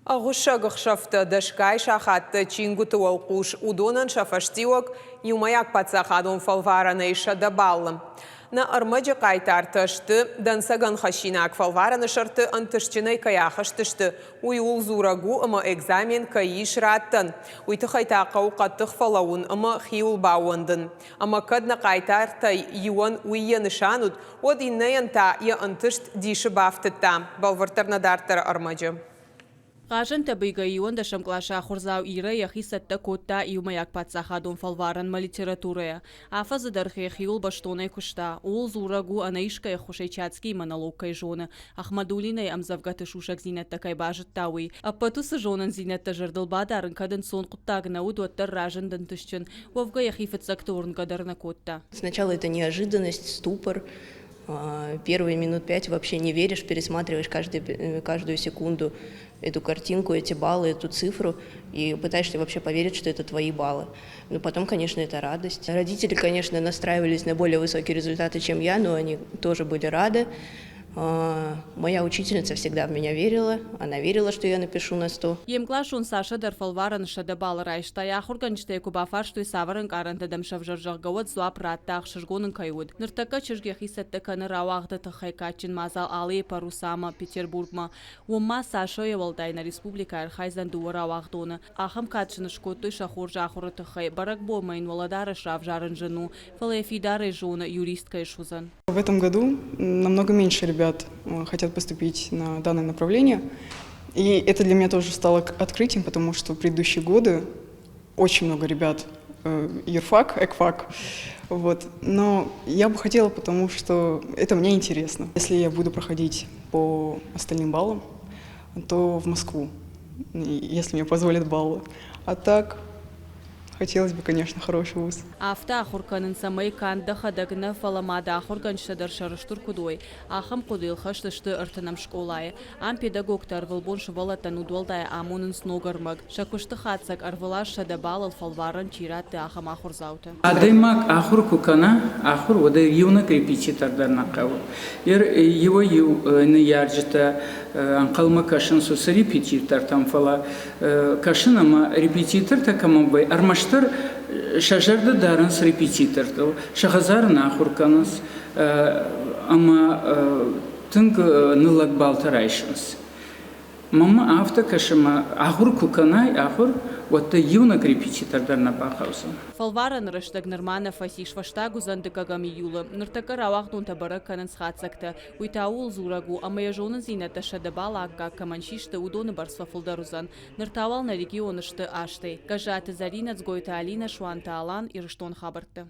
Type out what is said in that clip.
Ӕгъуыссӕг ӕхсӕвтӕ, дӕсгай сахаттӕ чингуыты уӕлхъус, уыдонӕн сӕ фӕстиуӕг иумӕйаг паддзахадон фӕлварӕнӕй 100 баллы. Нӕ ӕрмӕджы хъайтартӕ сты, дӕнцӕгӕн хӕссинаг фӕлварӕны сӕрты ӕнтыстджынӕй кӕй ахызтысты, уый ууыл дзурӕг у, ӕмӕ экзамен кӕй ис раттӕн. Уый тыххӕй та хъӕуы хъӕддых фӕлӕууын ӕмӕ хиуыл баууӕндын. Ӕмӕ кӕд нӕ хъайтартӕй иуӕн уый йӕ нысан уыд, уӕд иннӕйӕн та йӕ ӕнтыст дисы бафтыдта. Бӕлвырддӕр нӕ дарддӕры ӕрмӕджы. Хъазӕнтӕ быйгӕ иуӕндӕсӕм къласы ахуырдзау Ирӕ йӕхи цӕттӕ кодта иумӕйаг паддзахадон фӕлварӕнмӕ литературӕйӕ. Афӕдзы дӕргъы йӕхиуыл бӕстонӕй куыста. Ууыл дзурӕг у, ӕнӕискӕй ӕххуысӕй Чацкийы монолог кӕй зоны, Ахмадулинайы ӕмдзӕвгӕты сусӕгдзинӕдтӕ кӕй базыдта, уый. Ӕппӕт уыцы зонындзинӕдтӕ зӕрдыл бадарын кӕд ӕнцон хъуыддаг нӕ уыд, уӕддӕр разынд ӕнтыстджын. Уӕвгӕ йӕхи фыццӕгты уырнгӕ дӕр нӕ кодта. Сначала это неожиданность, ступор. Первые минут пять вообще не веришь, пересматриваешь каждый, каждую секунду эту картинку, эти баллы, эту цифру и пытаешься вообще поверить, что это твои баллы. Но потом, конечно, это радость. Родители, конечно, настраивались на более высокие результаты, чем я, но они тоже были рады. Моя учительница всегда в меня верила, она верила, что я напишу на 100. Йе мкъласон Сашӕ дӕр фӕлварӕны 100 баллы райста. Йӕ ахуыргӕнджытӕй куы бафарстой, цавӕр ӕнкъарӕнтӕ дӕм сӕвзӕрд, зӕгъгӕ, уӕд дзуапп радта, ӕхсызгон ын кӕй уыд. Ныртӕккӕ чызг йӕхи цӕттӕ кӕны рауагъды тыххӕй кадджын мадзал Алые паруса-мӕ, Петербургмӕ. Уым ма Сашӕйӕ уӕлдай нӕ республикӕйы архайдзӕн дыууӕ рауагъдоны. Ахӕм кад сын скодтой сӕ хорз ахуыры тыххӕй. Бӕрӕгбонмӕ йын уӕлӕдарӕс равзарын зын у, фӕлӕ йӕ фидарӕй зоны, юрист кӕй суыдзӕн. В этом году намного меньше ребят хотят поступить на данное направление. И это для меня тоже стало открытием, потому что в предыдущие годы очень много ребят юрфак, экфак. Вот. Но я бы хотела, потому что это мне интересно. Если я буду проходить по остальным баллам, то в Москву, если мне позволят баллы. А так, хотелось бы, конечно, хороший вуз. Афтӕ ахуыр кӕнын, цӕмӕй канд дӕхӕдӕг нӕ, фӕлӕ ма дӕ ахуыргӕнджытӕ дӕр сӕрыстыр куыд уой, ахӕм хъуыдыйыл хӕст сты ӕртынӕм скъолайы. Ам педагогтӕ ӕрвылбон сывӕллӕттӕн удуӕлдай амонынц ног ӕрмӕг. Сӕ куысты хатдзӕг ӕрвылаз 100 баллыл фӕлварӕн чи ратты, ахӕм ахуырдзаутӕ. Адӕймаг ахуыр куы кӕна, ахуыр, уӕд ӕй иунӕг репетитор дӕр нӕ хъӕуы. Иуӕй-иу ныййарджытӕ ӕнхъӕлмӕ кӕсынц уыцы репетитортӕм, фӕлӕ кӕсын ӕмӕ репетитортӕ кӕмӕн вӕййы, ӕрмӕстдӕр сӕ зӕрдӕ дарынц репетитортыл, сӕ хӕдзары нӕ ахуыр кӕнынц ӕмӕ тынг ныллӕг баллтӕ райсынц. Мӕнмӕ афтӕ кӕсы, ӕмӕ ахуыр куы кӕнай, ахуыр, уӕд дӕ иунӕг репетитор дӕр нӕ бахъӕудзӕн. Фӕлварӕны рӕстӕг нырма нӕ фӕцис, фӕстаг уыдзӕн дыккӕгӕм июлы. Ныртӕккӕ рауагъдонтӕ бӕрӕг кӕнынц хатдзӕгтӕ. Уый та ууыл дзурӕг у, ӕмӕ йӕ зонындзинӕдтӕ 100 баллы аккаг кӕмӕн систы, уыдоны бӕрц фӕфылдӕр уыдзӕн. Ныр та уал нӕ регионы сты астӕй. Гӕззаты Зӕринӕ, Дзгойты Алинӕ, Суанты Алан, Ирыстон хабӕртты.